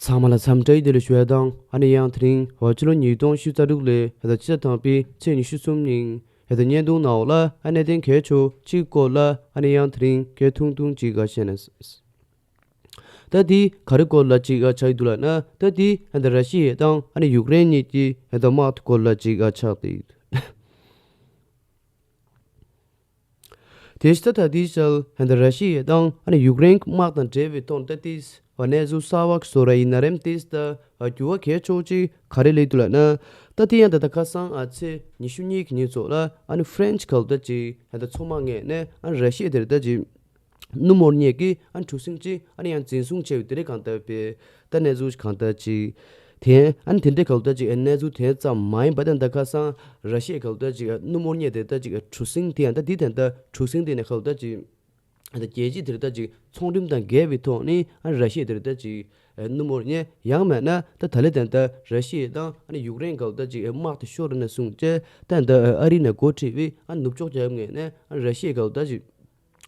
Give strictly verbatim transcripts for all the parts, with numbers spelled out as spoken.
ཚང་མ་ལ་འཚམས་འདྲི་བདེ་ལེགས་ཞུ་ཡ་དང་། ཨ་ནི་ཡང་དེ་རིང་འོ་ཕྱི་ལོ་ཉིས་སྟོང་ཉི་ཤུ་རྩ་དྲུག་ལོའི་ད་ལྟ་ཕྱི་ཟླ་དང་པོའི་ཚེས་ཉི་ཤུ་གསུམ་ཉིན་ད་ལྟ་བརྙན་ཐུང་ནང་འོག་ལ་ཨ་གནད་དོན་གལ་ཆེ་བོ་གཅིག་སྐོར་ལ་ཨ་ནི་ཡང་དེ་རིང་སྐད་ཐུང་ཐུང་ཅིག་ཨ་བཤད་ན། ད་དེ་ག་རེ་སྐོར་ལ་ཅིག་ཨ་ཆགས་ཀྱི་འདུག་ལབ་ན། ད་དེ་ཨ་ད་ར་ཤི་ཡ་དང་ཨ་ནི་ཡུཀ་རེན་གཉིས་ཀྱི་ཨ་ད་དམག་དེ་སྐོར་ལ་ཅིག་ཨ་ཆགས་ཏེ། དེ་ཕྱི་ད་ལྟ་དེའི་ཆར་ད་ར་ཤི་ཡ་དང་ཨ་ནི་ཡུཀ་རེན་གྱི་དམག་དང་འབྲེལ་བའི་ཐོག་ད་ལྟའི་གནས་ཚུལ་གསར་བ་བཟོ་ར་ཡིན་ན་རེམ། དེ་ད་འགྱུར་བ་གལ་ཆེ་བོ་ཅིག་ག་རེ་སླེབས་འདུག་ལབ་ན། ད་དེ་ཡང་ད་ལྟ་ཁ་སང་ཨ་ཚེས་ཉི་ཤུ་གཉིས་ཀྱི་ཉིན་ཚོ་ལ་ཨ་ནི་ཧྥ་རན་ཆི་ག་ལ་ད་ཅིག་ད་ལྟ་མཚོ་དམག་ངོས་ནས་ཨ་ནི་ར་ཤི་ཡ་དེར་ད་ཅིག་སྣུམ་འཁོར་ཉོས་ཀྱི་ཨ་ནི་གྲུ་གཟིངས་ཅིག་ཨ་ནི་ཡང་འཛིན་བཟུང་བྱས་ཡོད། དེ་རེད་གང་ལྟར་པས་ད་གནས་ཚུལ་གང་ལྟར་ཅིག་དེ་ཨ་ནི་དེ་འདྲའི་ག་ལ་ད་ཅིག་གནས་ཚུལ་དེ་ཙམ་མ་ཡིན་པ། ད་ད་ཁ་སང་ར་ཤི་ཡ་ག་ལ་ད་ཅིག་སྣུམ་འཁོར་ཉོས་དེ་ད་ཅིག་གྲུ་གཟིངས་དེ་ཡང་ད་དེ་དེ་ད་གྲུ་གཟིངས་དེ་ནས་ག་ལ་ད་ཅིག་ད་རྒྱལ་སྤྱི་དེར་ད་ཅིག་ཚོང་འགྲེམས་དང་འགལ་བའི་ཐོག་ནས་ཨ་ནི་ར་ཤི་ཡ་དེར་ད་ཅིག་སྣུམ་འཁོར་ཉོས། ཡང་མིན་ན་ད་ད་ལེ་དེ་ད་ར་ཤི་ཡ་དང་ཨ་ནི་ཡུཀ་རེན་ག་ལ་ད་ཅིག་དམག་དེ་ཤོར་ནས་བཟུང་བྱས་ད་ད་ཨ་རི་ནས་འགོ་ཁྲིད་པའི་ཨ་ནི་ནུབ་ཕྱོགས་རྒྱལ་ཁབ་ངོས་ནས་ཨ་ནི་ར་ཤི་ཡ་ག་ལ་ད་ཅིག་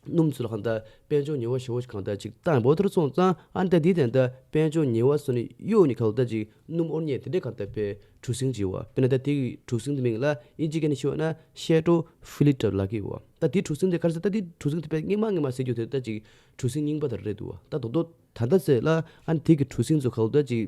སྣུམ་ཚོ་ལ་གང་ལྟར་དཔལ་འབྱོར་ཉེས་པ་ཞེ་པོ་ཞིག་གང་ལྟར་ཅིག་བཏང་བ། དེར་སོང་ཙང་ཨ་ནི་ད་འདི་དེ་འདྲ་དཔལ་འབྱོར་ཉེས་པ་སོགས་ནི་གཡོག་ནི་གང་ལྟར་ཅིག་སྣུམ་འཁོར་ཉོས་དེ་འདྲ་གང་ལྟར་པའི་གྲུ་གཟིངས་ཅིག་ཡོད་པ། དཔེར་ན་ད་དེ་གི་གྲུ་གཟིངས་དེ་མིང་ལ་དབྱིན་ཇི་སྐད་ནས་ཞུས་ན་ཤེ་ཏྲོ་ཕི་ལི་ཏྲ་ལབ་ཀྱི་ཡོད་པ། ད་དེ་གྲུ་གཟིངས་དེ་ག་རེ་ཟེར། ད་དེ་གྲུ་གཟིངས་དེ་དཔེ་སྔོན་མ་སྔོན་མ་ཟེར་རྒྱུ་དེ་ད་ཅིག་གྲུ་གཟིངས་རྙིང་པ་དེ་རེད་འདུག་བ། ད་རྡོག་རྡོག་ད་ལྟ་ཟེར་ལ་ཨ་ནི་དེ་གི་གྲུ་གཟིངས་ཚོ་གང་ལྟར་ཅིག་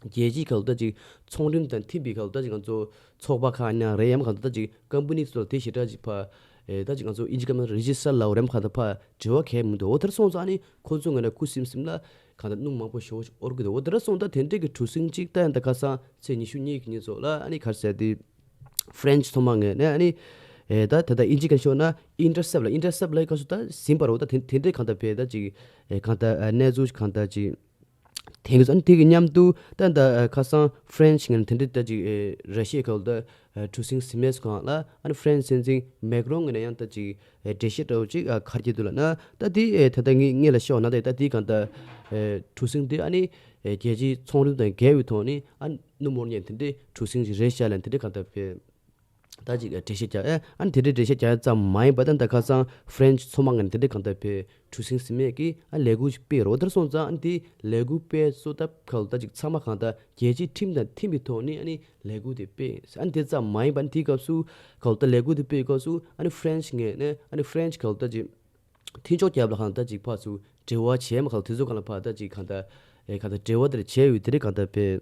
རྒྱལ་སྤྱིའི་གང་ལྟར་ཅིག་ཚོང་འགྲེམས་དང་མཐུན་པའི་གང་ལྟར་ཅིག་ང་ཚོ་ཚོགས་པ་ཁག་ཡིན་ན་རེད། ཡང་གང་ལྟར་ཅིག་ཀམ་པ་ནི་ཚོ་ལ་དེ་ཞེ་དྲག་ཅིག་ཕར་ཨེ་ད་ཅིག་ང་ཚོ་དབྱིན་ཇི་སྐད་ནང་རེ་ཇི་སི་ཊར་ལབ་རེད། གང་ལྟར་ཕར་འབྲེལ་བ་གང་ཡང་མི་འདུག་འོ་དེར་སོང་ཙང་ཨ་ནི་ཁོ་ཚོ་ངོས་ནས་ཁུ་སིམ་སིམ་ལ་གང་ལྟར་སྣུམ་མང་པོ་ཞེ་པོ་ཅིག་དབོར་གི་འདུག་འོ་དེར་སོང་ད་དེ་འདྲས་ཀྱི་གྲུ་གཟིངས་ཅིག་ད་ཡང་ད་ཁ་སང་ཚེས་ཉི་ཤུ་གཉིས་ཀྱི་ཉིན་ཚོ་ལ་ཨ་ནི་ག་རེ་ཟེར་དེ་ཧྥ་རན་ཆི་མཚོ་དམག་ངོས་ནས་ཨ་ནི་ཨེ་ད་ད་ལྟ་དབྱིན་ཇི་སྐད་ཤོད་ན་ཨིན་ཊར་སེབ་ལ་ཨིན་ཊར་སེབ་ལ་ག་སུ་ད་ཟིན་པ་རེད། འོ་ད་དེ་དེ་འདྲས་གང་ལྟར་བས་ད་ཅིག་ཨེ་གང་ལྟར་ཨ་གནས་ཚུལ་གང་ལྟར་ཅིག་དེང་གི་ཨ་ནི་དེ་གི་མཉམ་དུ་ད་ད་ཁ་སང་ཧྥ་རན་ཆི་ངོས་ནས་དེ་འདྲ་ད་ཅིག་ཨེ་ར་ཤི་ཡའི་ག་ལ་ད་གྲུ་གཟིངས་ཟིན་མེད་སོང་ལ་ཨ་ནི་ཧྥ་རན་ཆི་སྲིད་འཛིན་མེག་རོན་ངོས་ནས་ཡང་ད་ཅིག་ཨེ་འགྲེལ་བཤད་འདྲ་བོ་ཅིག་ཨ་ག་རེ་བྱེད་འདུག་ལབ་ན། ད་དེ་ཨེ་ད་ད་ངས་ངས་ལ་ཤོད་ན་ད་ད་དེ་གང་ལྟར་ཨེ་གྲུ་གཟིངས་དེ་ཨ་ནི་ཨེ་རྒྱལ་སྤྱིའི་ཚོང་རིམ་དང་འགལ་བའི་ཐོག་ནས་ཨ་ནི་སྣུམ་འཁོར་ཉོས་དེ་འདྲའི་གྲུ་གཟིངས་ཅིག་རེད་ཤག་ལབ་དེ་འདྲ་གང་ལྟར་བས། ད་ཅིག་འགྲེལ་བཤད་རྒྱག་ཨེ་ཨ་ནི་དེ་འདྲའི་འགྲེལ་བཤད་རྒྱག་ཡ་ཙམ་མ་ཡིན་པ། ད་ད་ཁ་སང་ཧྥ་རན་ཆི་མཚོ་དམག་ངོས་ནས་དེ་འདྲའི་གང་ལྟར་བས་གྲུ་གཟིངས་ཟིན་མེད་ཀྱི་ཨ་ལས་འགུལ་ཞིག་སྤེལ་རོགས། དེར་སོང་ཙང་ཨ་ནི་དེ་ལས་འགུལ་སྤེལ་སོ་ད་ག་ལ་ད་ཅིག་ཚང་མ་གང་ལྟར་རྒྱལ་སྤྱིའི་ཁྲིམས་དང་མཐུན་པའི་ཐོག་ནས་ཨ་ནི་ལས་འགུལ་དེ་སྤེལ། ཨ་ནི་དེ་ཙམ་མ་ཡིན་པ། ཨ་ནི་དེའི་སྐབས་སུ་ག་ལ་ད་ལས་འགུལ་དེ་སྤེལ་སྐབས་སུ་ཨ་ནི་ཧྥ་རན་ཆི་ངོས་ནས་ཨ་ནི་ཧྥ་རན་ཆི་ག་ལ་ད་ཅིག་མཐུན་ཕྱོགས་རྒྱབ་ལ་གང་ལྟར་ཅིག་ཕར་ཚུར་འབྲེལ་བ་བྱས་མ་ག་ལ་དེ་ཚོ་གང་ལ་ཕར་ད་ཅིག་གང་ལྟར་ཨེ་གང་ལྟར་འབྲེལ་བ་དེར་བྱས་ཡོད་དེ་འདྲའི་གང་ལྟར་བས།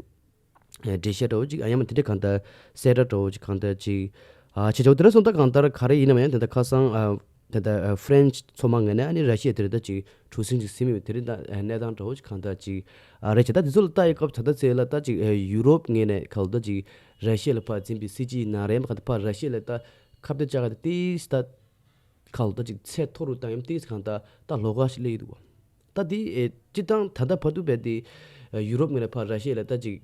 ཨེ་འགྲེལ་བཤད་འདྲ་བོ་ཅིག་ཨ་ཡང་མིན་དེ་འདྲའི་གང་ལྟར་གསལ་བསྒྲགས་འདྲ་བོ་ཅིག་གང་ལྟར་ཅིག་ཨ་བྱེད་ཆོག་དེ་འདྲ་སོང་ད་གང་ལྟར་ག་རེ་ཡིན་ནམ་ཡང་དེ་འདྲ་ཁ་སང་ཨ་དེ་འདྲ་ཨ་ཧྥ་རན་ཆི་མཚོ་དམག་ངོས་ནས་ཨ་ནི་ར་ཤི་ཡ་དེ་རེད་ད་ཅིག་གྲུ་གཟིངས་ཅིག་ཟིན་ཡོད་དེ་རེད། ད་ཨ་གནས་སྟངས་འདྲ་བོ་ཅིག་གང་ལྟར་ཅིག་ཨ་རེད་བྱས། ད་དེ་ཚོ་ལ་ལྟ་ཡི་སྐབས་ད་ལྟ་ཚེ་ལ་ད་ཅིག་ཨ་ཡུ་རོབ་ངོས་ནས་ག་ལ་ད་ཅིག་ར་ཤི་ཡ་ལ་ཕར་འཛིན་པའི་སྲིད་ཇུས་ཡིན་ན་རེད། མ་ག་ད་ཕར་ར་ཤི་ཡ་ལ་ད་ཁ་གཏད་བཅག་ག་ད་ཏིས་ད་ག་ལ་ད་ཅིག་ཚད་མཐོ་རུ་བཏང་ཡོད་ཏིས་གང་ལྟར་ད་ལོགས་ཀ་ཞིག་སླེབས་ཡོད་འདུག་བ། ད་དེ་ཨེ་སྤྱིར་བཏང་ད་ལྟ་བར་དུ་བས་དེ་ཡུ་རོབ་ངོས་ལ་ཕར་ར་ཤི་ཡ་ལ་ད་ཅིག་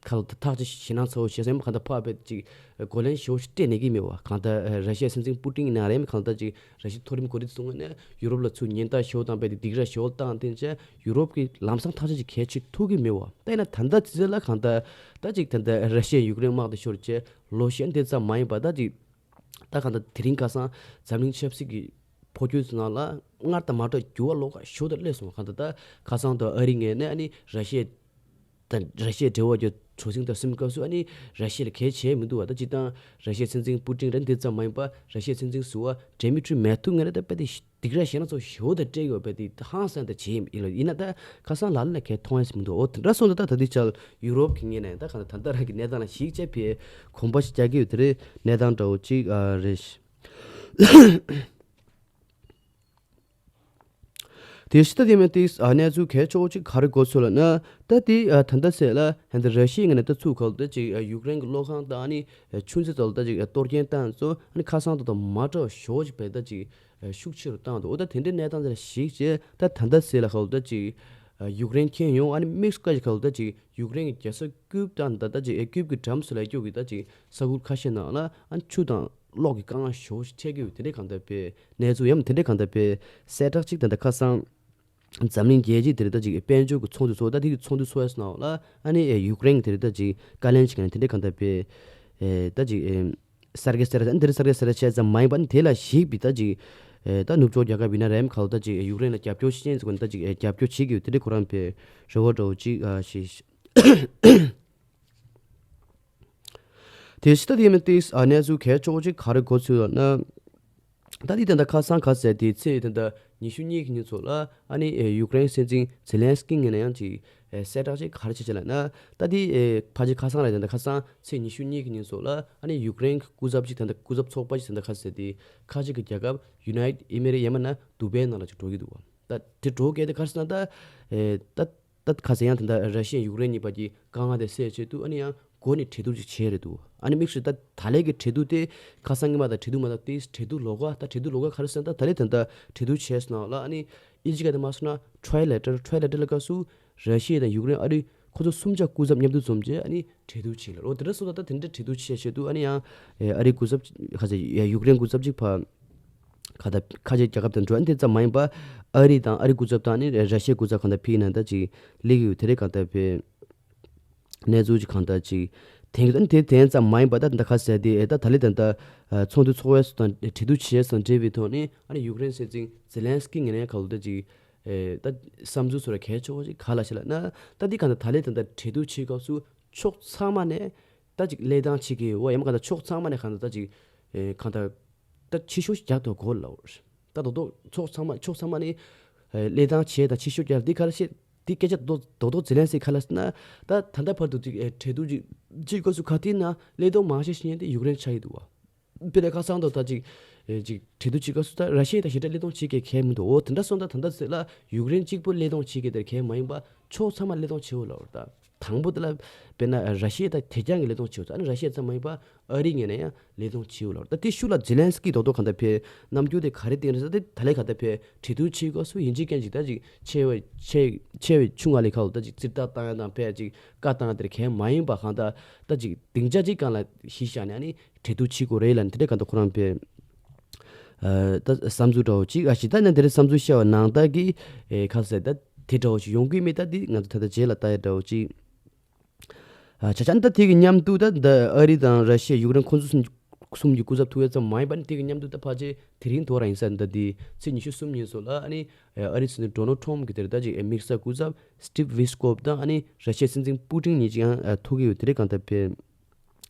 ག་ལ་ད་ཐག་གཅོད་ཞེད་སྣང་ཚ་བོ་བྱས་སེམས་གང་ལྟར་ཕར་བས་ཅིག་རྒོལ་ལན་ཞེ་བོ་ཞིག་སྤྲད་ནས་ཀྱི་མེད་བ། གང་ལྟར་ར་ཤི་ཡ་སྲིད་འཛིན་པུ་ཏིན་ཡིན་ན་རེད། མི་གང་ལྟར་ཅིག་ར་ཤི་ཡའི་མཐོ་རིམ་འགོ་ཁྲིད་ཚོ་ངོས་ནས་ཡུ་རོབ་ལ་ཚུར་ཉེན་བརྡ་ཞེ་བོ་བཏང་བས་དེ་སྡིགས་ར་ཞེ་བོ་བཏང་དེ་བྱས་ཡུ་རོབ་ཀྱིས་ལམ་སང་ཐག་གཅོད་ཅིག་གལ་ཆེ་ཐུབ་ཀྱི་མེད་བ། ད་ཡིན་ན་ད་ལྟ་ཚེ་ལ་གང་ལྟར་ད་ཅིག་ད་ལྟ་ར་ཤི་ཡ་ཡུཀ་རེན་དམག་དེ་ཤོར་བྱས་ལོ་ཤས་དེ་ཙམ་མ་ཡིན་པ་ད་ཅིག་ད་གང་ལྟར་དེ་རིང་ཁ་སང་འཛམ་གླིང་ཆབ་སྲིད་ཀྱི་འཕོ་འགྱུར་ཚོ་ནང་ལ་སྔར་དང་མ་འདྲ་བ་འགྱུར་བ་ལོགས་ཀ་ཞེ་པོ་ཅིག་སླེབས་སོང་། གང་ལྟར་ད་ཁ་སང་དུ་ཨ་རི་ངོས་ནས་ཨ་ནི་ར་ཤི་ཡ་དང་ར་ཤི་ཡའི་འབྲེལ་བ་རྒྱུ་གྲུ་གཟིངས་དང་ཟིན་སྐབས་སུ་ཨ་ནི་ར་ཤི་ཡ་ལ་གལ་ཆེ་མི་འདུག་བ། ད་སྤྱིར་བཏང་ར་ཤི་ཡའི་སྲིད་འཛིན་པུ་ཏིན་རེད། དེ་ཙམ་མ་ཡིན་པ་ར་ཤི་ཡའི་སྲིད་འཛིན་ཟུར་པ་ཌི་མི་ཏྲི་མེ་ཐུ་ངོས་ནས་ད་དཔེ་དེ་སྡིགས་ར་ཞེད་སྣང་ཚ་བོ་ཞེ་པོ་ཅིག་སྤྲད་ཡོད་པ་དེ་ཧང་སང་ད་བྱེད་ཡིན་ལ། ཡིན་ན་ད་ཁ་སང་ལ་ལ་ན་གལ་མཐོང་ཡ་ཞིག་མི་འདུག་འོ་དེ་འདྲ་སོང་ཙང་ད་ད་ལྟའི་ཆར་ཡུ་རོབ་ཀྱི་ངོས་ནས་ད་གང་ལྟར་ད་ལྟ་རང་གི་གནས་སྟངས་ལ་གཞིགས་བྱས་ཕར་གོམ་པ་ཞིག་རྒྱག་གི་ཡོད་དེ་རེད། གནས་སྟངས་འདྲ་བོ་ཅིག་ཨ་རེད། དེ་ཕྱི་ད་དེ་མིན་ཏིས་ཨ་གནས་ཚུལ་གལ་ཆེ་བོ་ཅིག་ག་རེ་གོ་ཚོད་ལབ་ན། ད་དེ་ཨ་ད་ལྟ་ཟེར་ལ་ཧན་ད་ར་ཤི་ཡའི་ངོས་ནས་ད་ཚུར་ག་ལ་ད་ཅིག་ཨ་ཡུཀ་རེན་གྱི་གློག་ཁང་དང་ཨ་ནི་ཨ་ཆུ་མཛོད་ཚོ་ལ་ད་ཅིག་ཨ་གཏོར་སྐྱོན་བཏང་ཚོ་ཨ་ནི་ཁ་སང་དང་དང་མ་འདྲ་བ་ཞེ་པོ་ཅིག་བས་ད་ཅིག་ཨ་ཤུགས་ཆེ་རུ་བཏང་འདུག་འོ་ད་དེ་འདྲའི་གནས་སྟངས་དེ་ལ་གཞིགས་བྱས་ད་ད་ལྟ་ཟེར་ལ་ག་ལ་ད་ཅིག་ཨ་ཡུཀ་རེན་མཁྱེན་ཡོང་ཨ་ནི་དམིགས་སུ་བཀར་ཞིག་ག་ལ་ད་ཅིག་ཡུཀ་རེན་གྱི་རྒྱལ་ས་ཀིབ་དང་ད་ད་ཅིག་ཨེ་ཀིབ་ཀྱི་འགྲམ་སུ་ལ་སྐྱོད་ཀྱི་ད་ཅིག་ས་ཁུལ་ཁ་ཤས་ནང་ལ་ཨ་ཆུ་དང་གློག་གི་དཀའ་ངལ་ཞེ་པོ་ཞིག་འཕྲད་ཀྱི་ཡོད། དེ་འདྲའི་གང་ལྟར་བས་གནས་ཚུལ་ཡང་དེ་འདྲའི་གང་ལྟར་བས་གསལ་བསྒྲགས་ཅིག་ད་ལྟ་ཁ་སང་འཛམ་གླིང་རྒྱལ་སྤྱི་དེ་རེད་ད་ཅིག་དཔལ་འབྱོར་གྱི་ཚོགས་འདུ་ཚོགས། ད་དེ་གི་ཚོགས་འདུ་ཚོགས་ཡ་སོང་ལ་ཨ་ནི་ཨེ་ཡུཀ་རེན་གྱི་དེ་རེད་ད་ཅིག་བཀའ་བློན་ཅིག་ནས་དེ་འདྲའི་གང་ལྟར་བས་ཨེ་ད་ཅིག་ཨེ་གསར་བརྗེ་ཟེར་ཨ་ནི་དེ་རེད་གསར་བརྗེ་ཟེར་བྱས་ཙམ་མ་ཡིན་པ་ཨ་ནི་དེ་ལ་གཞིགས་པའི་ད་ཅིག་ ཨེ་ད་ནུབ་ཕྱོགས་རྒྱལ་ཁབ་ཡིན་ན་རེམ་ཁ་ལོ་ད་ཅིག་ཡུཀ་རེན་ལ་རྒྱབ་སྐྱོར་བྱེད་ཅན་ཟེར་གོ་ནི་ད་ཅིག་ཨེ་རྒྱབ་སྐྱོར་བྱེད་ཀྱི་ཡོད། དེ་འདྲའི་ཁོ་རང་པའི་རེ་བ་འདྲ་བོ་ཅིག་ཨ་ཞིག་དེ་ཕྱི་ད་དེ་མིན་ཏིས་ཨ་གནས་ཚུལ་གལ་ཆེ་བོ་ཅིག་ག་རེ་གོ་ཚུལ་ལ་ན། ད་དེ་ད་ལྟ་ཁ་སང་ག་ཟེར་དེ་ཚེས་ད་ལྟ་ཉི་ཤུ་གཉིས་ཀྱི་ཉིན་ཚོ་ལ་ཨ་ནི་ཨེ་ཡུཀ་རེན་སྲིད་འཛིན་ཛེ་ལན་སི་ཀི་ངོས་ནས་ཡང་ཅིག་ཨེ་གསལ་བསྒྲགས་ཅིག་ག་རེ་བྱེད་ཅེས་ལ་ན། ད་དེ་ཨེ་ཕལ་ཆེར་ཁ་སང་ལ་ད་ལྟ་ཁ་སང་ཚེས་ཉི་ཤུ་གཉིས་ཀྱི་ཉིན་ཚོ་ལ་ཨ་ནི་ཡུཀ་རེན་གྱི་སྐུ་ཚབ་ཅིག་ད་ལྟ་སྐུ་ཚབ་ཚོགས་པ་ཅིག་ད་ལྟ་ག་ཟེར་དེ་ཁ་ཅིག་གི་རྒྱལ་ཁབ་ཡུ་ནའི་ཊི་ཨི་མི་རེ་ཡས་མ་ན་དུ་བའི་ནང་ལ་ཅིག་འགྲོ་གི་འདུག་བ། ད་དེ་འགྲོ་གལ་ཏེ་ག་རེ་ཟེར་ན་ད་ཨེ་ད། ད་ཁ་སང་ཡང་དེ་འདྲ་ར་ཤི་ཡ་ཡུཀ་རེན་གཉིས་བར་གྱི་དཀའ་ངལ་དེ་སེལ་ཆེད་དུ་ཨ་ནི་ཡང་སྒོ་ནས་གྲོས་བསྡུར་ཅིག་བྱས་རེད་འདུག་ཨ་ནི་དམིགས་སུ་ད་ད་ལན་གྱི་གྲོས་བསྡུར་དེ་ཁ་སང་གི་མ་དང་གྲོས་བསྡུར་མ་དང་དེ་གྲོས་བསྡུར་ལོགས་ཀ་ད་གྲོས་བསྡུར་ལོགས་ཀ་ག་རེ་ཟེར་ན་ད་ད་ལན་དེ་འདྲ་གྲོས་བསྡུར་བྱས་སོང་ལ་ཨ་ནི་ཨིན་ཇི་སྐད་དུ་མ་སོང་ན་ཊྲའི་ལེ་ཊར་ཊྲའི་ལེ་ཊར་ལ་སྐབས་སུ་ར་ཤི་ཡ་དང་ཡུཀ་རེན་ཨ་རི་ཁོ་ཚོ་གསུམ་ཆ་སྐུ་ཚབ་མཉམ་དུ་འཛོམས་རྗེས་ཨ་ནི་གྲོས་བསྡུར་བྱས་ལ་འོ་དེ་འདྲ་སོང་ད་ད་དེ་འདྲ་གྲོས་བསྡུར་བྱས་ཆེད་དུ་ཨ་ནི་ཡང་ཨ་རི་སྐུ་ཚབ་ཁ་ས་ཡུཀ་རེན་སྐུ་ཚབ་ཅིག་ཕ། གང་ལྟར་ཁ་ཆེ་རྒྱལ་ཁབ་དང་འགྲོ་ཨ་ནི་དེ་ཙམ་མ་ཡིན་པ་ཨ་རི་དང་ཨ་རི་སྐུ་ཚབ་དང་ནི་ར་ཤི་ཡའི་སྐུ་ཚབ་གང་ལྟར་ཕེབས་ན་ད་ཅིག་སླེབས་ཀྱི་ཡོད་དེ་རེད། གང་ལྟར་ཕེབས་གནས་ཚུལ་ཅིག་གང་ལྟར་ཅིག་དེང་གི་ཨ་ནི་དེ་དེ་ཙམ་མ་ཡིན་པ་ད་ད་ཁ་ཟེར་དེ་ཨེ་ད་ད་ལི་ད་ད་ཚོགས་འདུ་ཚོགས་པའི་སུ་དང་གྲོས་བསྡུར་བྱས་སོང་འབྲེལ་བའི་ཐོག་ནས་ཨ་ནི་ཡུཀ་རེན་སྲིད་འཛིན་ཛེ་ལན་སི་ཀི་ངོས་ནས་ག་ལོ་ད་ཅིག་ཨེ་ད་བསམ་ཚུལ་སོ་ར་གལ་ཆེ་བོ་ཅིག་ག་ལ་ཤེ་ལ་ན་ད་འདི་གང་ལྟར་ད་ལི་ད་ད་གྲོས་བསྡུར་བྱེད་སྐབས་སུ་ཕྱོགས་ཚང་མ་ནས་ད་ཅིག་གླེང་སྟངས་བྱེད་ཀྱི་ཡོད་ཡང་མ་གང་ལྟར་ཕྱོགས་ཚང་མ་ནས་གང་ལྟར་ད་ཅིག་ཨེ་གང་ལྟར། ད་ཕྱི་ཤོག་རྒྱག་ཐུབ་དགོས་ལབ། ད་རྡོག་རྡོག་ཕྱོགས་ཚང་མ་ཕྱོགས་ཚང་མ་ནི་ཨེ་གླེང་སྟངས་བྱས་དང་ཕྱི་ཤོག་རྒྱག་འདི་ག་རེ་བཤད་འདི་སྐད་ཆ་རྡོག་རྡོག་རྡོག་ཛེ་ལན་སི་ཁ་ལ་ཟེར་ན་ད་ད་ལྟ་བར་དུ་ཅིག་ཨེ་གྲོས་བསྡུར་ཅིག་ཅིག་སྐབས་སུ་ག་དུས་ན་གླེང་སྟངས་མང་ཤས་ཤིག་ཡིན་ཏེ་ཡུཀ་རེན་ཆགས་ཀྱི་འདུག་བ། དཔེར་ན་ཁ་སང་དུ་ད་ཅིག་ཨེ་ཅིག་གྲོས་བསྡུར་ཅིག་སྐབས་སུ་ད་ར་ཤི་ཡ་དང་ཞེ་དྲག་གླེང་སྟངས་བྱེད་མཁན་གལ་མི་འདུག་འོ་དེ་འདྲ་སོང་ད་ད་ལྟ་ཟེར་ལ་ཡུཀ་རེན་གཅིག་པུ་གླེང་སྟངས་བྱེད་མཁན་དེར་གལ་མ་ཡིན་པ་ཕྱོགས་ཚང་མ་གླེང་སྟངས་བྱེད་འོ་ལབ་ད། དང་པོ་དེ་ལ་དཔེར་ན་ར་ཤི་ཡ་དང་དེ་རྐྱང་གི་ལས་དོན་བྱེད་འོ་ཨ་ནི་ར་ཤི་ཡ་ཙམ་མ་ཡིན་པ་ཨ་རི་ངོས་ནས་ཡང་ལས་དོན་བྱེད་འོ་ལབ་ད་དེ་ཤུགས་ལ་ཛེ་ལན་སི་ཀི་རྡོག་རྡོག་གང་ལྟར་ཕེ་རྣམ་འགྱུར་དེ་ག་རེ་སྟེང་རེད་ཟེར་ད་དེ་ད་ལས་གང་ལྟར་ཕེ་གྲོས་བསྡུར་བྱེད་སྐབས་སུ་ཡིན་གཅིག་མཁན་གཅིག་ད་ཅིག་ཆེ་བའི་ཆེ་ཆེ་བའི་ཆུང་བ་ལས་ཁག་ལ་ད་ཅིག་རྩིས་རྟགས་བཏང་ཡ་དང་ཕེ་ཅིག་བཀའ་བཏང་ཡ་དེར་གལ་མ་ཡིན་པ་གང་ལྟར་ད་ཅིག་སྡིངས་ཆ་གཅིག་སྒང་ལ་གཞི་བཞག་ནས་ཨ་ནི་གྲོས་བསྡུར་བྱེད་དགོས་རེད་ལབ་ནས་དེ་འདྲ་གང་ལྟར་ཁོ་རང་ཕེ། ཨ་ད་བསམ་ཚུལ་འདྲ་བོ་ཅིག་ཨ་ཞིག་ད་ནི་དེ་རིང་བསམ་ཚུལ་བཤད་པ་ནང་ལྟར་གྱི་ཨེ་ཁ་ཟེར་ད་དེ་འདྲ་བོ་ཞིག་ཡོང་གི་མེད་ད་འདི་ང་ཚོ་ད་ལྟ་རྗེས་ལ་ལྟ་ཡ་འདྲ་བོ་ཅིག་ཨ་ཆ་ཆ་ནི་ད་དེ་གི་མཉམ་དུ་ད་ད་ཨ་རི་དང་ར་ཤི་ཡ་ཡུཀ་རེན་ཁོ་ཚོ་གསུམ་གསུམ་གྱི་སྐུ་ཚབ་ཐུག་ཡ་ཙམ་མ་ཡིན་པ་ནི་དེ་གི་མཉམ་དུ་ད་ཕལ་ཆེར་དེ་རིང་དོ་ར་ཡིན་ས་ནི་ད་དེ་ཚེས་ཉི་ཤུ་གསུམ་ཉིན་སོགས་ལ་ཨ་ནི་ཨ་རི་སྲིད་འཛིན་ཌོ་ནལ་ཊམ་གི་དེ་རེད་ད་ཅིག་དམིགས་བསལ་སྐུ་ཚབ་སི་ཊིབ་ཝི་སི་ཀོབ་དང་ཨ་ནི་ར་ཤི་ཡ་སྲིད་འཛིན་པུ་ཏིན་གཉིས་ཅིག་ཡང་ཐུག་གི་ཡོད་དེ་རིང་གང་ལྟར་ཕེ།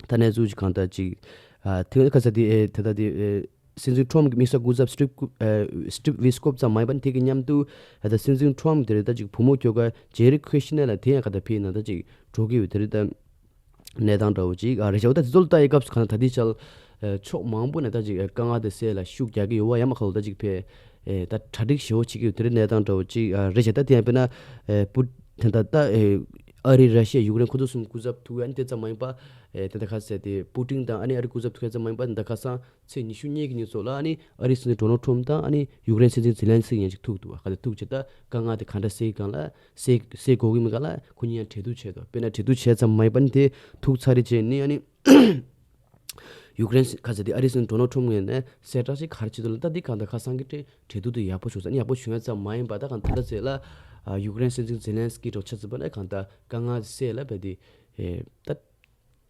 ད་གནས་ཚུལ་ཅིག་གང་ལྟར་ཅིག་ཨ་དེ་ཁ་ས་དེ་ཨེ་ད་ལྟ་དེ་ཨེ་སྲིད་འཛིན་ཊམ་གྱི་དམིགས་བསལ་སྐུ་ཚབ་སི་ཊིབ་ཨེ་སི་ཊིབ་ཝི་སི་ཀོབ་ཙམ་མ་ཡིན་པ་ནི་དེ་གི་མཉམ་དུ་ཨ་ད་སྲིད་འཛིན་ཊམ་དེ་རེད་ད་ཅིག་བུ་མོ་ཁྱོ་ག་ཇེ་རི་ཁུ་ཤི་ནེ་ལ་དེ་ཡང་ག་ད་ཕེ་ན་ད་ཅིག་འགྲོ་གི་ཡོད་དེ་རེད་ད། གནས་སྟངས་འདྲ་བོ་ཅིག་ཨ་རེད་བྱ་བ་ད་དེ་ཚོ་ལ་ལྟ་ཡི་སྐབས་སུ་གང་ལྟར་ད་དེ་ཆ་ལ་ཕྱོགས་མང་པོ་ནས་ད་ཅིག་དཀའ་ངལ་དེ་སེལ་ལ་ཤུགས་རྒྱག་གི་ཡོད་བ་ཡང་མ་ཁ་ལོ་ད་ཅིག་ཕེ་ད་གྲ་སྒྲིག་ཞེ་བོ་བྱེད་ཀྱི་ཡོད་དེ་རེད། གནས་སྟངས་འདྲ་བོ་ཅིག་ཨ་རེད་བྱ་ད་དེ་ཡང་དཔེར་ན་ཨེ་པུ་དེ་འདྲ་ད་ཨེ་ཨ་རི་ར་ཤི་ཡ་ཡུཀ་རེན་ཁོ་ཚོ་གསུམ་སྐུ་ཚབ་ཐུག་ཡ་ནི་དེ་ཙམ་མ་ཡིན་པ་ཨེ་དེ་འདྲ་ཁ་གསལ་ཏེ་པུ་ཏིན་དང་ཨ་ནི་ཨ་རི་སྐུ་ཚབ་ཐུག་ཡ་ཙམ་མ་ཡིན་པ་དེ་འདྲ་ཁ་སང་ཚེས་ཉི་ཤུ་གཉིས་ཀྱི་ཉིན་སོགས་ལ་ཨ་ནི་ཨ་རི་སྲིད་འཛིན་ཌོ་ནལ་ཊམ་དང་ཨ་ནི་ཡུཀ་རེན་སྲིད་འཛིན་ཛེ་ལན་སི་ཡང་ཅིག་ཐུག་འདུག་བ། ག་ལ་ཐུག་བྱས་ད་དཀའ་ངལ་དེ་ག་འདྲ་སེལ་གང་ལ་སེལ་སེལ་དགོས་ཀྱི་མིན་གང་ལ་ཁོ་གཉིས་ཡང་གྲོས་བསྡུར་བྱས་འདུག་དཔེར་ན་གྲོས་བསྡུར་བྱས་ཙམ་མ་ཡིན་པ་ནི་དེ་ཐུག་ཚར་རེ་བྱས་ནི་ཨ་ནི་ཡུཀ་རེན་ཁ་ས་དེ་ཨ་རི་སྲིད་འཛིན་ཌོ་ནལ་ཊམ་ངོས་ནས་གསལ་བསྒྲགས་ཤིག་ག་རེ་བྱེད་འདུག་ལ་ད་འདི་གང་ལྟར་ཁ་སང་གི་གྲོས་གྲོས་བསྡུར་དེ་ཡག་པོ་བྱུང་ས་ནི་ཡག་པོ་བྱུང་ཡ་ཙམ་མ་ཡིན་པ་ད་གང་ལྟར་ཟེར་ལ་ཡུཀ་རེན་སྲིད་འཛིན་ཛེ་ལན་སི་ཀི་འདྲ་ཆ་ཚུད་པ་ན་གང་ལྟར་དཀའ་ངལ་སེལ་ལ་བས་དེ་ད།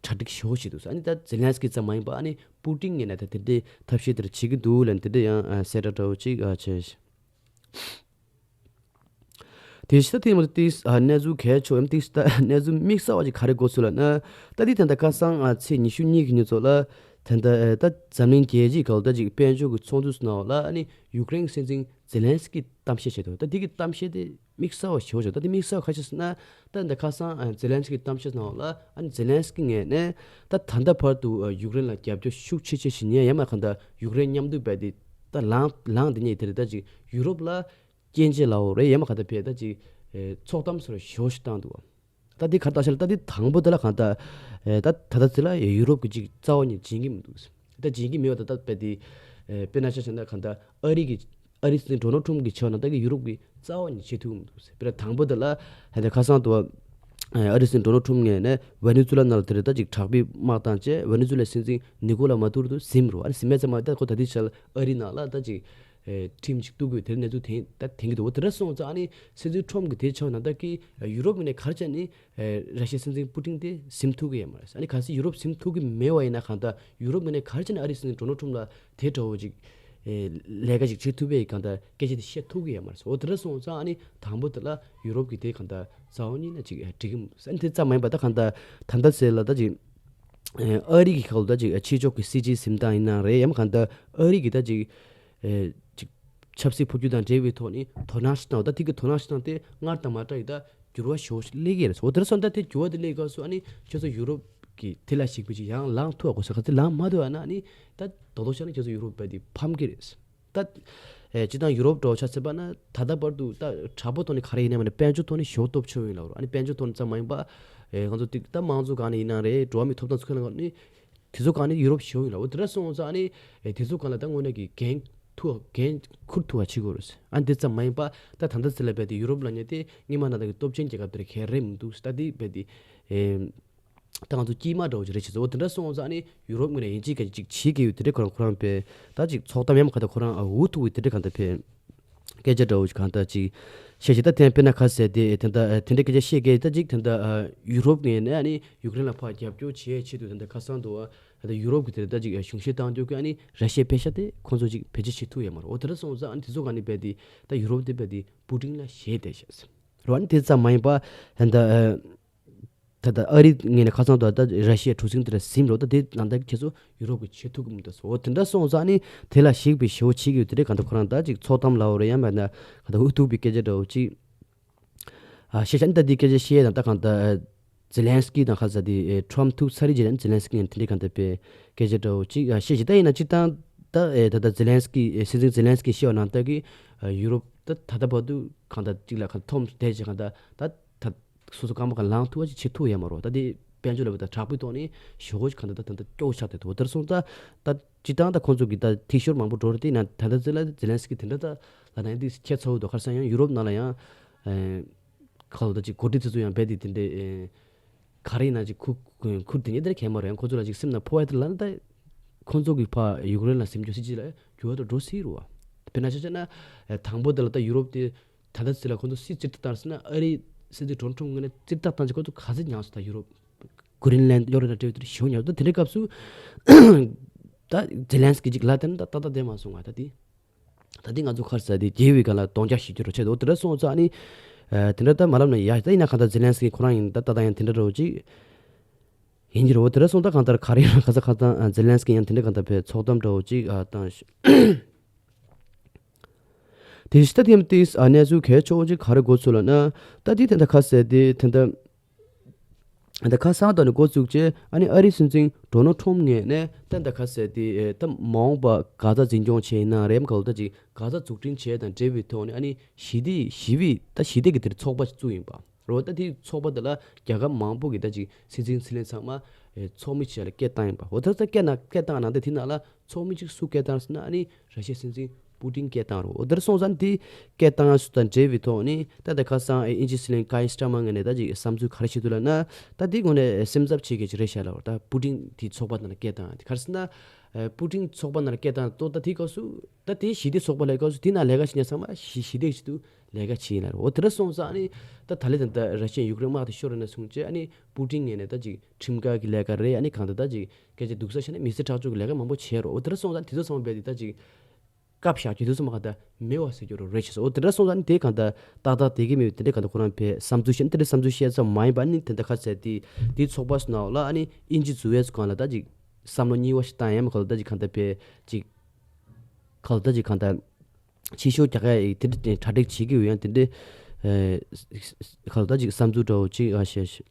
གྲ་སྒྲིག་ཞེ་པོ་བྱེད་འདུག་ཨ་ནི་ད་ཛེ་ལན་སི་ཀི་ཙམ་མ་ཡིན་པ་ཨ་ནི་པུ་ཏིན་ངོས་ནས་ད་དེ་འདྲའི་ཐབས་ཤེས་དེར་བྱེད་ཀྱི་འདུག་ལབ་དེ་འདྲ་ཡང་གསལ་བསྒྲགས་འདྲ་བོ་ཅིག་བྱས། དེ་ཕྱི་ད་ཐེངས་མ་ཏིས་གནས་ཚུལ་གལ་ཆེ་བ་ཡང་ཏིས་ད་གནས་ཚུལ་དམིགས་བསལ་བ་ཅིག་ག་རེ་གོ་ཚུལ་ལ་ན་ད་དེ་ད་ལྟ་ཁ་སང་ཚེས་ཉི་ཤུ་གཉིས་ཀྱི་ཉིན་ཚོ་ལ་ད་ལྟ་ད་འཛམ་གླིང་རྒྱལ་སྤྱིའི་སྒང་ད་ཅིག་དཔལ་འབྱོར་གྱི་ཚོགས་འདུ་ནང་ལ་ཨ་ནི་ཡུཀ་རེན་སྲིད་འཛིན་ཛེ་ལན་སི་ཀི་གཏམ་བཤད་བྱས་འདུག་ད་དེ་གི་གཏམ་བཤད་དེ། དམིགས་བསལ་བ་ཞེ་པོ་ཅིག་ད་དེ་དམིགས་བསལ་བ་ཁ་ཤས་ཟེར་ན་ད་འདི་ཁ་སང་ཛེ་ལན་སི་ཀི་གཏམ་བཤད་གནང་བ་ལ་ཨ་ནི་ཛེ་ལན་སི་ཀི་ངོས་ནས་ད་ད་ལྟ་བར་དུ་ཡུཀ་རེན་ལ་རྒྱབ་སྐྱོར་ཤུགས་ཆེ་ཆེ་ཞིག་ཉན་ཡ་མ་གང་ལྟར་ཡུཀ་རེན་མཉམ་དུ་བས་ཏེ་ད་ལངས་ལངས་དེ་ཉིད་དེ་རེད་ད་ཅིག་ཡུ་རོབ་ལ་སྐྱོན་བརྗོད་ལའོ་རེད་ཡ་མ་གང་ལྟར་བས་ད་ཅིག་ཚོགས་གཏམ་སོགས་ཞེ་པོ་ཞིག་བཏང་འདུག་ད་དེ་གར་ལྟ་ཤ་ལ་ད་དེ་དང་པོ་དེ་ལ་གང་ལྟར་ད་ད་ད་ཚེ་ལ་ཡུ་རོབ་ཀྱི་ཅིག་རྩ་བ་ཉིད་བྱིན་གྱི་མི་འདུག་ད་བྱིན་གྱི་མེད་པ་ད་ད་བས་ཏེ་དཔེར་ན་ཆ་བཞག་ན་གང་ལྟར་ཨ་རི་གི་ཨ་རིའི་སྲིད་འཛིན་ཌོ་ནལ་ཊམ་གྱི་ཆ་ནས་ད་གི་ཡུ་རོབ་ཀྱི་རྩ་བ་ནས་བྱེད་ཐུབ་མི་འདུག་ཟེར། དཔེར་ན་དང་པོ་དེ་ལ་ཧ་ད་ཁ་སང་དུ་ཨ་རིའི་སྲིད་འཛིན་ཌོ་ནལ་ཊམ་ངོས་ནས་ཝེ་ནེ་ཛུ་ལ་ནང་ལ་དེ་རེད་ད་ཅིག་དྲག་པོའི་དམག་བཏང་བྱས་ཝེ་ནེ་ཛུ་ལའི་སྲིད་འཛིན་ནི་ཀོ་ལ་མ་ཏུ་རོ་དུ་ཟིན་རོ། ཨ་ནི་ཟིན་མེད་ཙམ་མ་ད་ཁོ་ད་ལྟའི་ཆར་ཨ་རི་ནང་ལ་ད་ཅིག་ཁྲིམས་ཅིག་གཏུག་དགོས་དེ་རིང་གནས་ཚུལ་དེ་ད་དེང་གི་འདུག་དེ་འདྲ་སོང་ཙང་ཨ་ནི་སྲིད་འཛིན་ཊམ་གྱི་དེའི་ཆ་ནས་ད་གི་ཡུ་རོབ་ངོས་ནས་ག་རེ་བྱས་ནས་ར་ཤི་ཡའི་སྲིད་འཛིན་པུ་ཏིན་དེ་ཟིན་ཐུབ་ཀྱི་ཡོད་མ་རེད། ཨ་ནི་གལ་སྲིད་ཡུ་རོབ་ཟིན་ཐུབ་ཀྱི་མེད་པ་ཡིན་ན་གང་ལྟར་ཡུ་རོབ་ངོས་ནས་ག་རེ་བྱས་ནས་ཨ་རིའི་སྲིད་འཛིན་ཌོ་ནལ་ཊམ་ལ་དེ་འདྲ་བོ་ཅིག་ ལས་ཀ་ཞིག་བྱེད་ཐུབ་པའི་གང་ལྟར་སྐད་ཆ་དེ་བཤད་ཐུབ་ཀྱི་ཡོད་མ་རེད། འོ་དེ་འདྲ་སོང་ཙང་ཨ་ནི་དང་པོ་དེ་ལ་ཡུ་རོབ་ཀྱི་དེ་གང་ལྟར་རྩ་བ་ཉིད་ནས་ཅིག་འགྲིག་གི་མ་རེད། ཨ་ནི་དེ་ཙམ་མ་ཡིན་པ་ད་གང་ལྟར་ད་ལྟ་ཚེ་ལ་ད་ཅིག་ཨ་རི་གི་ཁ་ལོ་ད་ཅིག་ཕྱི་ཕྱོགས་ཀྱི་སྲིད་ཇུས་འཛིན་སྟངས་ཡིན་ན་རེད། ཡང་གང་ལྟར་ཨ་རི་གི་ད་ཅིག་ཅིག་ཆབ་སྲིད་འཕོ་འགྱུར་དང་འབྲེལ་བའི་ཐོག་ནས་དོ་སྣང་ཞིག་བཏང་བ། ད་དེ་གི་དོ་སྣང་ཞིག་བཏང་སྟེ་སྔར་དང་མ་འདྲ་བའི་ད་འགྱུར་བ་ཞེ་པོ་ཞིག་སླེབས་ཀྱི་རེད། འོ་དེར་སོང་ད་དེ་འགྱུར་བ་དེ་སླེབས་སྐབས་སུ་ཨ་ནི་ཁྱེད་ཚོ་ཡུ་རོབ་ཀྱི་དེ་ལ་ཞིག་པའི་ཅིག་ཡང་ལངས་ཐུབ་པ་དགོས་ས། ག་ཚོད་ལངས་མ་ཐུབ་པ་ན་ཨ་ནི་ད་རྡོག་རྡོག་བཤད་ན་ཁྱེད་ཚོ་ཡུ་རོབ་པ་དེ་ཕམ་གྱི་རེད། ད་ཨེ་སྤྱི་བཏང་ཡུ་རོབ་འགྲོ་ཆ་ཚད་པ་ན་ད་ལྟ་བར་དུ་ད་དྲག་པོ་ཐོག་ནས་ག་རེ་ཡིན་ནའི་མ་ནས་དཔལ་འབྱོར་ཐོག་ནས་ཞེ་པོ་སྟོབས་ཆེ་བ་ཡིན་ལབ་རོགས། ཨ་ནི་དཔལ་འབྱོར་ཐོག་ནས་ཙམ་མ་ཡིན་པ་ཨེ་ང་ཚོ་ཏིག་ད་དམངས་གཙོ་གང་ནས་ཡིན་ན་རེད། འགྲོ་བ་མིའི་ཐོབ་ཐང་ཚོ་ཁེ་ལ་ནི་དེ་ཚོ་གང་ནས་ཡུ་རོབ་ཞེ་པོ་ཡིན་ལབ། འོ་དེ་འདྲ་སོང་ཙང་ཨ་ནི་ཨེ་དེ་ཚོ་གང་ལ་ད་དངོས་གནས་ཀྱི་འགན་ཐུག་འགན་འཁུར་ཐུབ་པ་བྱེད་དགོས་རེད། ཨ་ནི་དེ་ཙམ་མ་ཡིན་པ་ད་ད་ལྟ་ཚེ་ལ་བས་དེ་ཡུ་རོབ་ལབ་མཁན་དེ་སྔོན་མ་ན་ད་གི་སྟོབས་ཆེན་རྒྱལ་ཁབ་དེ་རེད། ག་རེ་མི་འདུག་ད་དེ་བས་དེ་ཨེ། ད་ང་ཚོ་དཀྱིལ་མ་འདྲ་བོ་ཅིག་རེད་བྱས་ཙང་། འོ་དེ་འདྲ་སོང་ཙང་ཨ་ནི་ཡུ་རོབ་ངོས་ནས་ཡིན་གཅིག་མིན་གཅིག་བྱེད་ཀྱི་ཡོད། དེ་འདྲའི་ཁོ་རང་ཁོ་རང་པས་ད་ཅིག་ཚོགས་གཏམ་ཡང་ག་ད་ཁོ་རང་འུ་ཐུག་པའི་དེ་འདྲའི་གང་ལྟར་པས་སྐད་ཆ་འདྲ་བོ་ཅིག་གང་ལྟར་ཅིག་བཤད་བྱས། ད་དེ་དཔེར་ན་ཁ་གསལ་དེ་དེ་འདྲ་དེ་འདྲའི་སྐད་ཆ་བཤད་ཀྱི་ད་ཅིག་དེ་འདྲ་ཡུ་རོབ་ངོས་ནས་ཨ་ནི་ཡུཀ་རེན་ལ་ཕར་རྒྱབ་སྐྱོར་བྱེད་ཆེད་དུ་དེ་འདྲ་ཁ་སང་དུ་ད་ཡུ་རོབ་ཀྱི་དེ་ད་ཅིག་གཞུང་བཞེས་བཏང་རྒྱུ་གི་ཨ་ནི་ར་ཤི་ཡའི་པེ་ཤ་དེ་ཁོང་ཚོ་ཅིག་བེད་སྤྱོད་བྱེད་ཐུབ་ཡོད་མ་རེད། འོ་དེ་འདྲ་སོང་ཙང་ཨ་ནི་དེ་ཚོ་གང་ནི་པས་དེ་ད་ཡུ་རོབ་དེ་པས་དེ་པུ་ཏིན་ལ་ཞེད་བསྡད་བྱས། རོ་ཨ་ནི་དེ་ཙམ་མ་ཡིན་པ་ད་ད། ད་ལྟ་ཨ་རིའི་ངོས་ནས་ཁ་སང་དུ་ད་ར་ཤི་ཡའི་གྲུ་གཟིངས་དེ་འདྲ་ཟིན་རོགས། ད་དེ་ནང་ད་ཁྱེད་ཚོ་ཡུ་རོབ་ཀྱི་བྱེད་ཐུབ་ཀྱི་མི་འདུག་ཟེར། འོ་དེ་འདྲ་སོང་ཙང་ནི་དེ་ལ་གཞིགས་པའི་ཞེ་པོ་བྱེད་ཀྱི་ཡོད། དེ་འདྲའི་གང་ལྟར་ཁོ་རང་ད་ཅིག་ཚོགས་གཏམ་ལབ་རེད། ཡང་མིན་ན་གང་ལྟར་འུ་ཐུག་པའི་སྐད་ཆ་འདྲ་བོ་ཅིག་ཨ་བཤད་བྱས། ནི་ད་དེ་སྐད་ཆ་བཤད་དང་ད་གང་ལྟར་ཛེ་ལན་སི་ཀི་དང་ཁ་ས་དེ་ཨེ་ཁྲོམ་ཐུག་ཚར་རེད་བྱས་ནས་ཛེ་ལན་སི་ཀི་ཡང་དེ་འདྲའི་གང་ལྟར་པའི་སྐད་ཆ་འདྲ་བོ་ཅིག་ཨ་བཤད་བྱས། ད་ཡིན་ན་སྤྱིར་བཏང་ད་ཨེ་ད་ལྟ་ཛེ་ལན་སི་ཀི་ཨེ་སྲིད་འཛིན་ཛེ་ལན་སི་ཀི་བཤད་པ་ནང་ལྟར་གི་ཨ་ཡུ་རོབ་ད་ད་ལྟ་བར་དུ་གང་ལྟར་ཅིག་ལ་གང་ཐོམ་བསྡད་བྱས་གང་ལྟར་ད་ད། སོ་སོ་རྐང་པ་གང་ལངས་ཐུབ་པ་ཞིག་བྱེད་ཐུབ་ཡོད་མ་རེད། ད་དེ་དཔལ་འབྱོར་ལ་བའི་ད་དྲག་པོའི་ཐོག་ནས་ཞོགས་ཀྱི་གང་ལྟར་ད་ད་ད་སྐྱོ་ཆགས་དེ་ཐུབ་དེར་སོང་ཙང་། ད་སྤྱི་བཏང་ད་ཁོང་ཚོ་གི་ད་འཐུས་ཤོར་མང་པོ་འགྲོ་རེད། དེ་ཡིན་ན་ད་ད་ཙི་ལ་ཛེ་ལན་སི་ཀི་དེ་འདྲ་ད་ལ་ན་ཡང་དེ་ཁྱད་མཚར་པོ་འདུག་ཁ་སང་ཡང་ཡུ་རོབ་ནང་ལ་ཡང་ཁ་ལོ་ད་ཅིག་འགོ་ཁྲིད་དེ་ཚོ་ཡང་རྦད་དེ་དེ་འདྲའི་ག་རེ་ཡིན་ན་ཅིག་ཁུར་ཁུར་དེ་ཉིད་དེ་ར་གལ་མ་རེད། ཡང་ཁོང་ཚོ་ལ་ཅིག་སེམས་ནང་འཕོ་བ་དེ་ལ་ན་ད་ཁོང་ཚོ་གི་ཕ་ཡུཀ་རེན་ལ་ཟིན་རྒྱུ་སྲིད་ཇུས་ལ་འགྱུར་བ་དེ་འགྲོ་སྲིད་རུ་བ། དཔེར་ན་ཆ་བཞག་ན་དང་པོ་དེ་ལ་ད་ཡུ་རོབ་དེ། ད་ལྟ་ཚེ་ལ་ཁོང་ཚོ་སྲིད་ཙིར་ཏག་བཏང་ཟེར་ན། ཨ་རི་སྲིད་འཛིན་ཌོ་ནལ་ཊམ་ངོས་ནས་ཙིར་ཏག་བཏང་ཅིག་ཁོང་ཚོ་ག་ཚོད་མྱངས་སོང་། ད་ཡུ་རོབ་གྷི་རིན་ལན་ཡོ་རེད་ན་སྤྲེའུ་དེར་ཞེ་པོ་མྱངས་སོང་། ད་དེ་འདྲའི་སྐབས་སུ་ད་ཛེ་ལན་སི་ཀི་ཅིག་ལ་དེ་ནི་ད་ཏག་ཏག་བསྡད་མ་སོང་ང་། ད་དེ་ད་དེ་ང་ཚོ་ཁར་ས་དེ་རྒྱལ་བའི་སྒང་ལ་གདོང་རྒྱག་ཞིག་རྒྱུ་རོ་ཆེད་དུ་དེ་འདྲ་སོང་ཙང་ནི། དེ་འདྲ་ད་མ་ལབ་ན་ཡ། ད་ཡིན་ན་གང་ལྟར་ཛེ་ལན་སི་ཀི་ཁོ་རང་ཡིན་ད་ཏག་ཏག་ཡང་དེ་འདྲ་རོ་ཅིག་ཡིན་གྱི་རོ། དེ་འདྲ་སོང་ད་གང་ལྟར་ག་རེ་ཡང་ག་ས་གང་ལྟར་ཛེ་ལན་སི་ཀི་ཡང་དེ་འདྲ་གང་ལྟར་བས་ཚོགས་གཏམ་འདྲ་བོ་ཅིག་བཏང་། དེ་ཤི་ད་དེ་ཡང་ཏིས་ཨ་གནས་ཚུལ་གལ་ཆེ་བོ་ཅིག་ག་རེ་འགོ་ཚུགས་ལབ་ན། ད་དེ་དེ་འདྲ་ཁ་གསལ་དེ་དེ་འདྲ་ད་ཁ་སང་དང་ནི་འགོ་བཙུགས་རྗེས་ཨ་ནི་ཨ་རིའི་སྲིད་འཛིན་ཌོ་ནལ་ཊམ་ངོས་ནས་ད་ད་ཁ་གསལ་དེ་ད་མ་འོངས་པ་གྷ་ཛ་འཛིན་སྐྱོང་བྱས་ཡིན་ན་རེམ་ག་ལ་ད་ཅིག་གྷ་ཛ་འཛུགས་སྐྲུན་བྱས་དང་འབྲེལ་བའི་ཐོག་ནས་ཨ་ནི་ཞི་བདེ་ཞི་བའི་ད་ཞི་བདེ་གི་དེར་ཚོགས་པ་བཙུགས་ཡིན་པ་རོ། ད་དེ་ཚོགས་པ་དེ་ལ་རྒྱལ་ཁབ་མང་པོ་གི་ད་ཅིག་སྲིད་འཛིན་སྲིད་བློན་ཚང་མ་ཚོགས་མི་བྱས་ལ་སྐད་བཏང་ཡིན་པ། འོ་ད་ད་སྐད་ན་སྐད་བཏང་ནང་དེ་དེ་ནང་ལ། ཚོགས་མི་གཅིག་སུ་སྐད་བཏང་ཟེར་ན་ཨ་ནི་ར་ཤི་ཡའི་སྲིད་འཛིན་པུ་ཏིན་སྐད་བཏང་རོ། འོ་དེར་སོང་ཙང་དེ་སྐད་བཏང་ཡ་སུ་དང་འབྲེལ་བའི་ཐོག་ནས་ད་ལྟ་ཁ་སང་ཨིན་ཇི་སྲིད་བློན་ཀའི་སི་ཊར་མར་ངོས་ནས་ད་ཅིག་བསམ་ཚུལ་ག་རེ་བཤད་འདུག་ལབ་ན། ད་དེ་ངོས་ནས་སེམས་འཚབ་བྱེད་མཁན་ཅིག་རེད་ཤག་ལབ་པ། ད་པུ་ཏིན་དེ་ཚོགས་པ་ནང་ལ་སྐད་བཏང་ཡ་དེ་ག་རེ་ཟེར་ན། པུ་ཏིན་ཚོགས་པ་ནང་ལ་སྐད་བཏང་ཏོ་ད་དེའི་སྐབས་སུ་ད་དེ་ཞི་བདེ་ཚོགས་པ་ལ་སྐབས་སུ་དེ་ནང་ལས་ཀ་བྱེད་མཁན་ཚང་མ་ཞི་ཞི་བདེ་ཞིག་ཏུ་ལས་ཀ་བྱེད་ཡིན་ལབ་རོ། འོ་དེ་འདྲ་སོང་ཙང་ཨ་ནི་ད་ད་ལེ་ད་ད་ར་ཤི་ཡ་ཡུཀ་རེན་དམག་དེ་ཤོར་རེད་ན་སོང་རྗེས་ཨ་ནི་པུ་ཏིན་ངོས་ནས་ད་ཅིག་ཁྲིམས་འགལ་གྱི་ལས་ཀ་རེད། ཨ་ནི་གང་ལྟར་ད་ཅིག་སྐད་ཆ་སྡུག་ས་བཤད་ན་མི་ཚེ་ཁྲག་སྦྱོར་གྱི་ལས་ཀ་མང་པོ་བྱས་རོ། འོ་དེ་འདྲ་སོང་ཙང་དེ་ཚོ་ཚང་མ་རྦད་དེ་ད་ཅིག་བཀབ་བཞག་རྒྱུ་དེ་ཚོ་མ་གང་ལྟར་མེད་པ་ཟེར་རྒྱུ་རོ་རེད་བྱས་སོ། འོ་དེ་འདྲ་སོང་ཙང་ཨ་ནི་དེ་གང་ལྟར་ཏག་ཏག་དེ་གི་མེད་པའི་དེ་འདྲ་གང་ལྟར་ཁོ་རང་བས་བསམ་ཚུལ་བཤད་ན་དེ་འདྲ་བསམ་ཚུལ་བཤད་ཙམ་མ་ཡིན་པ་ཨ་ནི་དེ་འདྲ་ཁ་ཟེར་དེ་དེ་ཚོགས་པ་སོ་ནའོ་ལ་ཨ་ནི་ཨིན་ཇི་འཛུལ་བའི་ཚོ་གང་ལ་ད་ཅིག་བསམ་བློ་གཉིས་པ་ཞིག་བཏང་ཡ་མ་གང་ལྟར་ད་ཅིག་གང་ལྟར་བས་ཅིག་གང་ལྟར་ཅིག་གང་ལྟར། ཕྱི་ཤོག་རྒྱག་ཡ་ཡིག་དེ་འདྲ་གྲ་སྒྲིག་བྱེད་ཀྱི་ཡོད། ཡང་དེ་འདྲ་ཨེ་ག་ལ་ད་ཅིག་བསམ་ཚུལ་འདྲ་བོ་ཅིག་ཨ་བཤད་ཤག་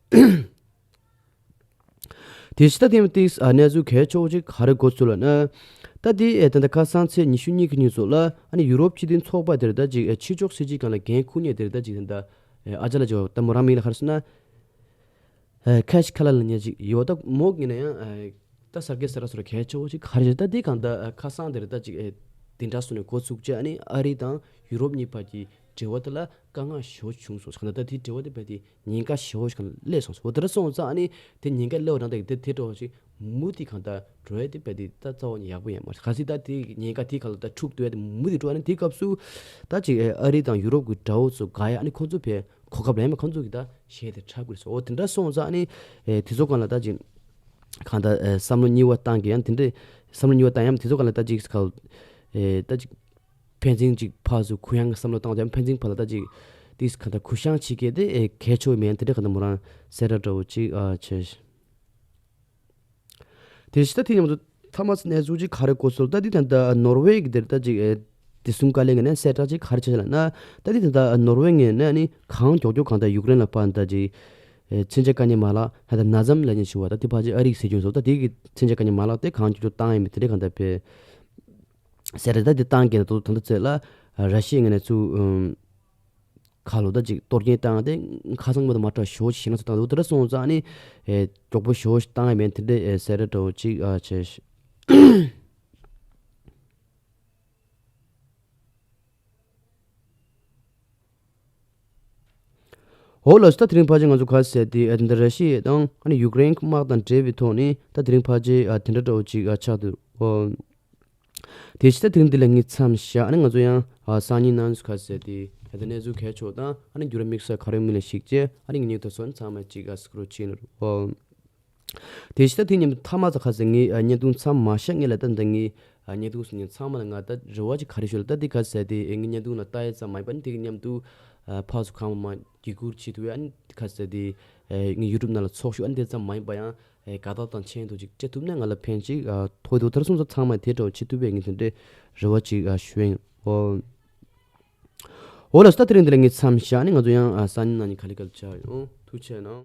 དེ་ཕྱི་ད་དེ་ཡང་ཏིས་ཨ་གནས་ཚུལ་གལ་ཆེ་བོ་ཅིག་ག་རེ་འགོ་ཚུགས་ལབ་ན། ད་དེ་ཨེ་ད་ལྟ་ཁ་སང་ཚེས་ཉི་ཤུ་གཉིས་ཀྱི་ཉིན་སོགས་ལ་ཨ་ནི་ཡུ་རོབ་སྤྱི་མཐུན་ཚོགས་པ་དེར་ད་ཅིག་ཨེ་ཕྱི་ཕྱོགས་སྲིད་ཇུས་སྒང་ལ་འགན་འཁུར་མཁན་དེར་ད་ཅིག་ད་ལྟ་ཨེ་ཨ་ཅག་ལ་ཅིག་ད་མོ་རང་མིང་ལ་ག་རེ་ཟེར་ན། ཨ་ཁ་ཤི་ཁ་ལ་ལ་ཉེ་ཅིག་ཡོད། ད་མོ་ངེ་ན་ཡང་ཨ་ད་སར་གེ་སི་ར་སོ་ར་གལ་ཆེ་བོ་ཅིག་ག་རེ་ད་དེ་གང་ད་ཨ་ཁ་སང་དེར་ད་ཅིག་ཨེ་དེ་འདྲ་སོང་ནས་འགོ་ཚུགས་རྗེས་ཨ་ནི་ཨ་རི་དང་ཡུ་རོབ་གཉིས་བར་གྱི་འབྲེལ་བ་དེ་ལ་དཀའ་ངལ་ཞེ་བོ་བྱུང་སོང་། གང་ད་ད་དེ་འབྲེལ་བ་དེ་བས་དེ་ཉེན་ཁ་ཞེ་བོ་ཞིག་སླེབས་སོང་། འོ་དེ་འདྲ་སོང་ཙང་ཨ་ནི་དེ་ཉེན་ཁ་སླེབས་པ་དང་ད་དེ་འདྲ་བོ་ཅིག་མུ་མཐུད་གང་ད་འགྲོ་ཡ་དེ་བས་དེ་ད་རྩ་བ་ནས་ཡག་པོ་ཡིན་མ་རེད། གལ་སྲིད་ད་དེ་ཉེན་ཁ་དེ་གང་ལ་ད་འཁྲུག་སྡོད་ཡ་དེ་མུ་མཐུད་འགྲོ་ཡ་ན་དེ་སྐབས་སུ་ད་ཅིག་ཨ་རི་དང་ཡུ་རོབ་ཀྱི་དགྲ་བོ་ཚོ་དགའ་ཡ་ཨ་ནི་ཁོང་ཚོ་བས་གོ་སྐབས་ལེན་པ་ཁོང་ཚོ་གི་ད་གཞས་དེ་འཁྲབ་དགོས་སོ། འོ་དེ་འདྲ་སོང་ཙང་ཨ་ནི་ཨེ་དེ་ཚོ་གང་ལ་ད་ཅིག་གང་ད་ཨེ་བསམ་བློ་གཉིས་པ་བཏང་གི་ཡང་དེ་འདྲ་བསམ་བློ་གཉིས་པ་བཏང་ཡང་དེ་ཚོ་གང་ལ་ད་ཅིག་ག་ ཨེ་ད་ཅིག་ཕན་ཚུན་ཅིག་ཕར་ཚུར་གུ་ཡངས་ཀྱི་བསམ་བློ་བཏང་སྟེ་ཕན་ཚུན་བར་ལ་ད་ཅིག་ཏིས་ག་ད་གུ་བཤངས་བྱེད་མཁན་དེ་ཨེ་གལ་ཆེ་བ་མེད་དེ་འདྲ་ག་ད་མོ་རང་གསལ་བསྒྲགས་འདྲ་བོ་ཅིག་ཨ་བྱས། དེ་བཞིན་ད་དེ་ཉམས་སུ་ཐ་མ་གནས་ཚུལ་ཅིག་ག་རེ་གོ་སོང་ད་འདི་ད་ལྟ་ནོར་ཝེ་གི་དེར་ད་ཅིག་ཨེ་དེ་སུང་ཀ་ལེ་ངས་ནས་གསལ་བསྒྲགས་ཅིག་ག་རེ་བྱས་ལ་ན་ད་འདི་ད་ལྟ་ནོར་ཝེ་ངས་ནས་ནི་གང་མགྱོགས་མགྱོགས་གང་ད་ཡུཀ་རེན་ལ་ཕར་ད་ཅིག་ཨེ་མཚོན་ཆ་དཀའ་ཉེན་མ་ལག་ཧ་ད་ན་ཛམ་ལ་ཉེན་ཞུ་བ་ད་དེ་ཕར་ཅིག་ཨ་རིག་ཟེར་རྒྱུ་སོགས་ད་དེ་གི་མཚོན་ཆ་དཀའ་ཉེན་མ་ལག་དེ་གང་མགྱོགས་མགྱོགས་བཏང་ཡིན་མི་དེ་འདྲ་གང་ད་ཕེ་ཟེར་ད་དེ་བཏང་གི་ན་ད་ད་ད་ཚེ་ལ་ར་ཤི་ཡ་ངས་ནས་ཚུ་ཁ་ལོ་ད་ཅིག་གཏོར་སྐྱོན་བཏང་སྟེ་ཁ་སང་མ་ད་མ་ཏྲ་ཞོ་ཞིག་ན་ཚོ་བཏང་འདུག་དེ་འདྲ་སོང་ཙང་ནི་ཨེ་མགྱོགས་པོ་ཞོ་ཞིག་བཏང་ཡ་མེད་དེ་འདྲ་ཨེ་གསལ་བསྒྲགས་འདྲ་བོ་ཅིག་ཨ་བྱས། འོ་ལགས་སོ། ད་དེ་རིང་ཕལ་ཆེར་ང་ཚོ་ག་ཟེར་དེ་ཨ་དེ་འདྲ་ར་ཤི་ཡ་དང་ཨ་ནི་ཡུཀ་རེན་དམག་དང་འབྲེལ་བའི་ཐོག་ནས་ད་དེ་རིང་ཕལ་ཆེར་ཨ་དེ་འདྲ་འདྲ་བོ་ཅིག་ཨ་ཆགས་འདུག་འོ། དེ་ཕྱི་ད་དེ་རིང་འདི་ལ་ངས་མཚམས་བཞག་ཨ་ནི་ང་ཚོ་ཡང་ཨ་སང་ཉིན་གནངས་ཚེ་ག་ཟེར་དེ་ཨ་དེ་གནས་ཚུལ་གལ་ཆེ་བ་དང་ཨ་ནི་འགྱུར་བ་དམིགས་བསལ་ག་རེ་མིན་ལ་ཞིག་བྱས་ཨ་ནི་ངས་ཉིན་ཐོ་སོན་ཚང་མ་ཅིག་ཨ་སྐུ་རོགས་བྱེད་ནོ་འོ། དེ་བཞིན་ད་དེ་མཉམ་དུ་ཐ་མ་ཚ་ཁ་ཟེར་ངས་ཨ་བརྙན་ཐུང་མཚམས་མ་བཞག་ངས་ལ་ད་འདི་ངས་ཨ་བརྙན་ཐུང་སུ་ཉན་ཚང་མ་ལ་ང་ད་རེ་བ་ཅིག་ག་རེ་ཞུ་ལ་ད་འདི་ཁ་ཟེར་དེ་ཨེ་ངས་བརྙན་ཐུང་ལ་ལྟ་ཡས་ཙམ་མ་ཡིན་པ་ནི་དེ་གི་མཉམ་དུ་ཨ་ཕར་ཚུར་གང་མང་བརྒྱུད་བསྐུར་བྱེད་ཐུབ་ཡས་ཨ་ནི་ཁ་ཟེར་དེ་ཨེ་ངས་ཡུ་ཊུབ་ནང་ལ་ཚོགས་ཞུགས་ཨ་ནི་དེ་ཙམ་མ་ཡིན་པ་ཡང་ཨེ་དགའ་རྟགས་དང་མཆན་ཐོ་ཅིག་སྤྲད་ཐུབ་ན་ང་ལ་ཕན་ཅིག་ཨ་ཐོགས་འདུག་དེར་སོང་ཙང་ཚང་མ་དེ་འདྲ་བ་བྱེད་ཐུབ་པས་ངས་དེ་འདྲའི་རེ་བ་ཅིག་ཨ་ཞུ་ཡིན། འོ། འོ་ལགས་སོ། ད་དེ་རིང་འདི་ལ་ངས་མཚམས་བཞག་ཨ་ནི་ང་ཚོ་ཡང་ཨ་སང་ཉིན་གནངས་ཉིན་ག་ལེ་ག་ལེ་ཆགས་ཡོང་། ཐུགས་རྗེ་གནང་།